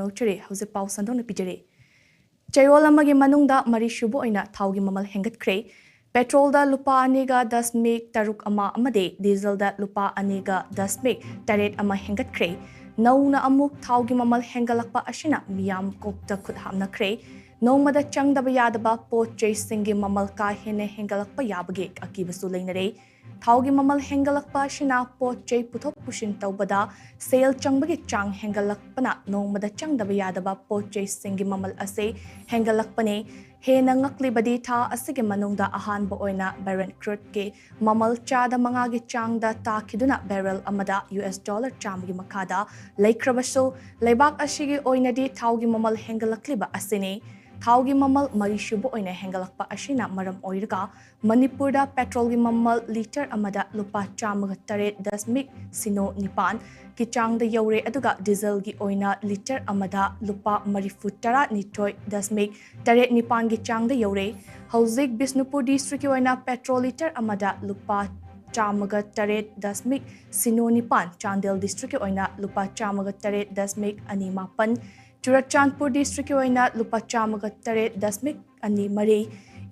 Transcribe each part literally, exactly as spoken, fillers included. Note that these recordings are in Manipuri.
ꯐꯣꯡꯗꯣꯛꯆꯔꯤ꯫ ꯍꯧꯖꯤꯛ ꯄꯥꯎ ꯁꯟꯗꯣꯛꯅ ꯄꯤꯖꯔꯤ꯫ ꯆꯌꯣꯜ ꯑꯃꯒꯤ ꯃꯅꯨꯡꯗ ꯃꯔꯤꯁꯨꯕ ꯑꯣꯏꯅ ꯊꯥꯎꯒꯤ ꯃꯃꯜ ꯍꯦꯟꯒꯠꯈ꯭ꯔꯦ꯫ ꯄꯦꯇ꯭ꯔꯣꯜꯗ ꯂꯨꯄꯥ ꯑꯅꯤꯒ ꯗꯁꯃꯤꯛ ꯇꯔꯨꯛ ꯑꯃ ꯑꯃꯗꯤ ꯗꯤꯖꯜꯗ ꯂꯨꯄꯥ ꯑꯅꯤꯒ ꯗꯁꯃꯤꯛ ꯇꯔꯦꯠ ꯑꯃ ꯍꯦꯟꯒꯠꯈ꯭ꯔꯦ꯫ ꯅꯧꯅ ꯑꯃꯨꯛ ꯊꯥꯎꯒꯤ ꯃꯃꯜ ꯍꯦꯟꯒꯠꯂꯛꯄ ꯑꯁꯤꯅ ꯃꯤꯌꯥꯝ ꯀꯣꯛꯇ ꯈꯨꯠ ꯍꯥꯞꯅꯈ꯭ꯔꯦ꯫ ꯅꯣꯡꯃꯗ ꯆꯪꯗꯕ ꯌꯥꯗꯕ ꯄꯣꯠ ꯆꯩꯁꯤꯡꯒꯤ ꯃꯃꯜ ꯀꯥ ꯍꯦꯟꯅ ꯍꯦꯟꯒꯠꯂꯛꯄ ꯌꯥꯕꯒꯤ ꯑꯀꯤꯕꯁꯨ ꯂꯩꯅꯔꯦ꯫ ꯊꯥꯎꯒꯤ ꯃꯃꯜ ꯍꯦꯟꯒꯠꯂꯛꯄ ꯑꯁꯤꯅ ꯄꯣꯠ ꯆꯩ ꯄꯨꯊꯣꯛ ꯄꯨꯁꯤꯟ ꯇꯧꯕꯗ ꯁꯦꯜ ꯆꯪꯕꯒꯤ ꯆꯥꯡ ꯍꯦꯟꯒꯠꯂꯛꯄꯅ ꯅꯣꯡꯃꯗ ꯆꯪꯗꯕ ꯌꯥꯗꯕ ꯄꯣꯠ ꯆꯩꯁꯤꯡꯒꯤ ꯃꯃꯜ ꯑꯁꯤ ꯍꯦꯟꯒꯠꯂꯛꯄꯅꯤ꯫ ꯍꯦꯟꯅ ꯉꯛꯂꯤꯕꯗꯤ ꯊꯥ ꯑꯁꯤꯒꯤ ꯃꯅꯨꯡꯗ ꯑꯍꯥꯟꯕ ꯑꯣꯏꯅ ꯕ꯭ꯔꯦꯟꯠ ꯀ꯭ꯔꯨꯗꯀꯤ ꯃꯃꯜ ꯆꯥꯗ ꯃꯉꯥꯒꯤ ꯆꯥꯡꯗ ꯇꯥꯈꯤꯗꯨꯅ ꯕꯦꯔꯦꯜ ꯑꯃꯗ ꯌꯨ ꯑꯦꯁ ꯗꯣꯂꯔ ꯆꯥꯝꯃꯒꯤ ꯃꯈꯥꯗ ꯂꯩꯈ꯭ꯔꯕꯁꯨ, ꯂꯩꯕꯥꯛ ꯑꯁꯤꯒꯤ ꯑꯣꯏꯅꯗꯤ ꯊꯥꯎꯒꯤ ꯃꯃꯜ ꯍꯦꯟꯒꯠꯂꯛꯂꯤꯕ ꯑꯁꯤꯅꯤ꯫ ꯊꯥꯎꯒꯤ ꯃꯃꯜ ꯃꯔꯤꯁꯨꯕ ꯑꯣꯏꯅ ꯍꯦꯟꯒꯠꯂꯛꯄ ꯑꯁꯤꯅ ꯃꯔꯝ ꯑꯣꯏꯔꯒ ꯃꯅꯤꯄꯨꯔꯗ ꯄꯦꯇ꯭ꯔꯣꯜꯒꯤ ꯃꯃꯜ ꯂꯤꯇꯔ ꯑꯃꯗ ꯂꯨꯄꯥ ꯆꯥꯝꯃꯒ ꯇꯔꯦꯠ ꯗꯁꯃꯤꯛ ꯁꯤꯅꯣ ꯅꯤꯄꯥꯟꯒꯤ ꯆꯥꯡꯗ ꯌꯧꯔꯦ, ꯑꯗꯨꯒ ꯗꯤꯖꯜꯒꯤ ꯑꯣꯏꯅ ꯂꯤꯇꯔ ꯑꯃꯗ ꯂꯨꯄꯥ ꯃꯔꯤꯐꯨ ꯇꯔꯥꯅꯤꯊꯣꯏ ꯗꯁꯃꯤꯛ ꯇꯔꯦꯠ ꯅꯤꯄꯥꯟꯒꯤ ꯆꯥꯡꯗ ꯌꯧꯔꯦ꯫ ꯍꯧꯖꯤꯛ ꯕꯤꯁꯅꯨꯄꯨꯔ ꯗꯤꯁꯇ꯭ꯔꯤꯛꯀꯤ ꯑꯣꯏꯅ ꯄꯦꯇ꯭ꯔꯣꯜ ꯂꯤꯇꯔ ꯑꯃꯗ ꯂꯨꯄꯥ ꯆꯥꯝꯃꯒ ꯇꯔꯦꯠ ꯗꯁꯃꯤꯛ ꯁꯤꯅꯣ ꯅꯤꯄꯥꯟ, ꯆꯥꯟꯗꯦꯜ ꯗꯤꯁꯇ꯭ꯔꯤꯛꯀꯤ ꯑꯣꯏꯅ ꯂꯨꯄꯥ ꯆꯥꯝꯃꯒ ꯇꯔꯦꯠ ꯗꯁꯃꯤꯛ ꯑꯅꯤ ꯃꯥꯄꯟ, ꯆꯨꯔꯆꯥꯟꯄꯨꯔ ꯗꯤꯁꯇ꯭ꯔꯤꯛꯀꯤ ꯑꯣꯏꯅ ꯂꯨꯄꯥ ꯆꯥꯝꯃꯒ ꯇꯔꯦꯠ ꯗꯁꯃꯤꯛ ꯑꯅꯤ ꯃꯔꯤ,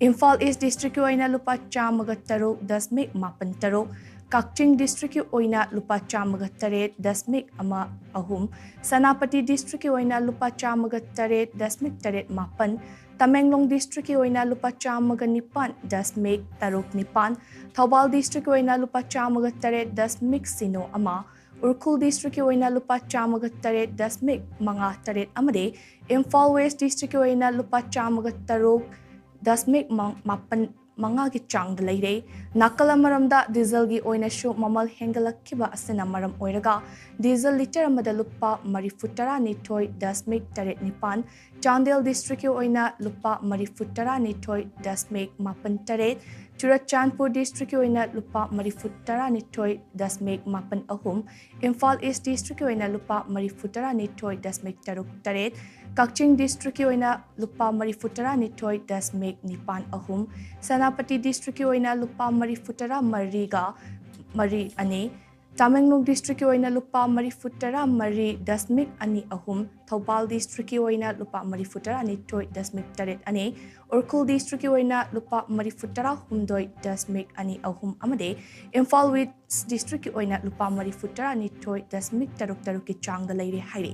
ꯏꯝꯐꯥꯜ ꯏꯁ ꯗꯤꯁꯇ꯭ꯔꯤꯛꯀꯤ ꯑꯣꯏꯅ ꯂꯨꯄꯥ ꯆꯥꯝꯃꯒ ꯇꯔꯨꯛ ꯗꯁꯃꯤꯛ ꯃꯥꯄꯟ ꯇꯔꯨꯛ, ꯀꯛꯆꯤꯡ ꯗꯤꯁꯇ꯭ꯔꯤꯛꯀꯤ ꯑꯣꯏꯅ ꯂꯨꯄꯥ ꯆꯥꯝꯃꯒ ꯇꯔꯦꯠ ꯗꯁꯃꯤꯛ ꯑꯃ ꯑꯍꯨꯝ, ꯁꯦꯅꯥꯄꯇꯤ ꯗꯤꯁꯇ꯭ꯔꯤꯛꯀꯤ ꯑꯣꯏꯅ ꯂꯨꯄꯥ ꯆꯥꯝꯃꯒ ꯇꯔꯦꯠ ꯗꯁꯃꯤꯛ ꯇꯔꯦꯠ ꯃꯥꯄꯟ, ꯇꯃꯦꯡꯂꯣꯡ ꯗꯤꯁꯇ꯭ꯔꯤꯛꯀꯤ ꯑꯣꯏꯅ ꯂꯨꯄꯥ ꯆꯥꯝꯃꯒ ꯅꯤꯄꯥꯟ ꯗꯁꯃꯤꯛ ꯇꯔꯨꯛ ꯅꯤꯄꯥꯟ, ꯊꯧꯕꯥꯜ ꯗꯤꯁꯇ꯭ꯔꯤꯛꯀꯤ ꯑꯣꯏꯅ ꯂꯨꯄꯥ ꯆꯥꯝꯃꯒ ꯇꯔꯦꯠ ꯗꯁꯃꯤꯛ ꯁꯤꯅꯣ ꯑꯃ, ꯎꯈ꯭ꯔꯨꯜ ꯗꯤꯁꯇ꯭ꯔꯤꯛꯀꯤ ꯑꯣꯏꯅ ꯂꯨꯄꯥ ꯆꯥꯝꯃꯒ ꯇꯔꯦꯠ ꯗꯁꯃꯤꯛ ꯃꯉꯥ ꯇꯔꯦꯠ ꯑꯃꯗꯤ ꯏꯝꯐꯥꯜ ꯋꯦꯁ ꯗꯤꯁꯇ꯭ꯔꯤꯛꯀꯤ ꯑꯣꯏꯅ ꯂꯨꯄꯥ ꯆꯥꯝꯃꯒ ꯇꯔꯨꯛ ꯗꯁꯃꯤꯛ ꯃꯥꯄꯟ ꯃꯉꯥꯒꯤ ꯆꯥꯡꯗ ꯂꯩꯔꯦ꯫ ꯅꯥꯀꯜ ꯑꯃꯔꯣꯝꯗ ꯗꯤꯖꯜꯒꯤ ꯑꯣꯏꯅꯁꯨ ꯃꯃꯜ ꯍꯦꯟꯒꯠꯂꯛꯈꯤꯕ ꯑꯁꯤꯅ ꯃꯔꯝ ꯑꯣꯏꯔꯒ ꯗꯤꯖꯜ ꯂꯤꯇꯔ ꯑꯃꯗ ꯂꯨꯄꯥ ꯃꯔꯤꯐꯨ ꯇꯔꯥꯅꯤꯊꯣꯏ ꯗꯁꯃꯤꯛ ꯇꯔꯦꯠ ꯅꯤꯄꯥꯟ, ꯆꯥꯟꯗꯦꯜ ꯗꯤꯁꯇ꯭ꯔꯤꯛꯀꯤ ꯑꯣꯏꯅ ꯂꯨꯄꯥ ꯃꯔꯤꯐꯨ ꯇꯔꯥꯅꯤꯊꯣꯏ ꯗꯁꯃꯤꯛ ꯃꯥꯄꯟ ꯇꯔꯦꯠ, ꯆꯨꯔꯆꯥꯟꯄꯨꯔ ꯗꯤꯁꯇ꯭ꯔꯤꯛꯀꯤ ꯑꯣꯏꯅ ꯂꯨꯄꯥ ꯃꯔꯤꯐꯨ ꯇꯔꯥꯅꯤꯊꯣꯏ ꯗꯁꯃꯤꯛ ꯃꯥꯄꯟ ꯑꯍꯨꯝ, ꯏꯝꯐꯥꯜ ꯏꯁ ꯗꯤꯁꯇ꯭ꯔꯤꯛꯀꯤ ꯑꯣꯏꯅ ꯂꯨꯄꯥ ꯃꯔꯤꯐꯨ ꯇꯔꯥꯅꯤꯊꯣꯏ ꯗꯁꯃꯤꯛ ꯇꯔꯨꯛ ꯇꯔꯦꯠ, ꯀꯛꯆꯤꯡ ꯗꯤꯁꯇ꯭ꯔꯤꯛꯀꯤ ꯑꯣꯏꯅ ꯂꯨꯄꯥ ꯃꯔꯤꯐꯨ ꯇꯔꯥꯅꯤꯊꯣꯏ ꯗꯁꯃꯤꯛ ꯅꯤꯄꯥꯟ ꯑꯍꯨꯝ, ꯁꯦꯅꯥꯄꯇꯤ ꯗꯤꯁꯇ꯭ꯔꯤꯛꯀꯤ ꯑꯣꯏꯅ ꯂꯨꯄꯥ ꯃꯔꯤꯐꯨ ꯇꯔꯥ ꯃꯔꯤꯒ ꯃꯔꯤ ꯑꯅꯤ, ꯇꯃꯦꯡꯂꯣꯡ ꯗꯤꯁꯇ꯭ꯔꯤꯛꯀꯤ ꯑꯣꯏꯅ ꯂꯨꯄꯥ ꯃꯔꯤꯐꯨ ꯇꯔꯥ ꯃꯔꯤ ꯗꯁꯃꯤꯛ ꯑꯅꯤ ꯑꯍꯨꯝ, ꯊꯧꯕꯥꯜ ꯗꯤꯁꯇ꯭ꯔꯤꯛꯀꯤ ꯑꯣꯏꯅ ꯂꯨꯄꯥ ꯃꯔꯤꯐꯨ ꯇꯔꯥ ꯅꯤꯊꯣꯏ ꯗꯁꯃꯤꯛ ꯇꯔꯦꯠ ꯑꯅꯤ, ꯎꯈ꯭ꯔꯨꯜ ꯗꯤꯁꯇ꯭ꯔꯤꯛꯀꯤ ꯑꯣꯏꯅ ꯂꯨꯄꯥ ꯃꯔꯤꯐꯨ ꯇꯔꯥ ꯍꯨꯝꯗꯣꯏ ꯗꯁꯃꯤꯛ ꯑꯅꯤ ꯑꯍꯨꯝ ꯑꯃꯗꯤ ꯏꯝꯐꯥꯜ ꯋꯦꯁ ꯗꯤꯁꯇ꯭ꯔꯤꯛꯀꯤ ꯑꯣꯏꯅ ꯂꯨꯄꯥ ꯃꯔꯤꯐꯨ ꯇꯔꯥ ꯅꯤꯊꯣꯏ ꯗꯁꯃꯤꯛ ꯇꯔꯨꯛ ꯇꯔꯨꯛꯀꯤ ꯆꯥꯡꯗ ꯂꯩꯔꯦ ꯍꯥꯏꯔꯤ꯫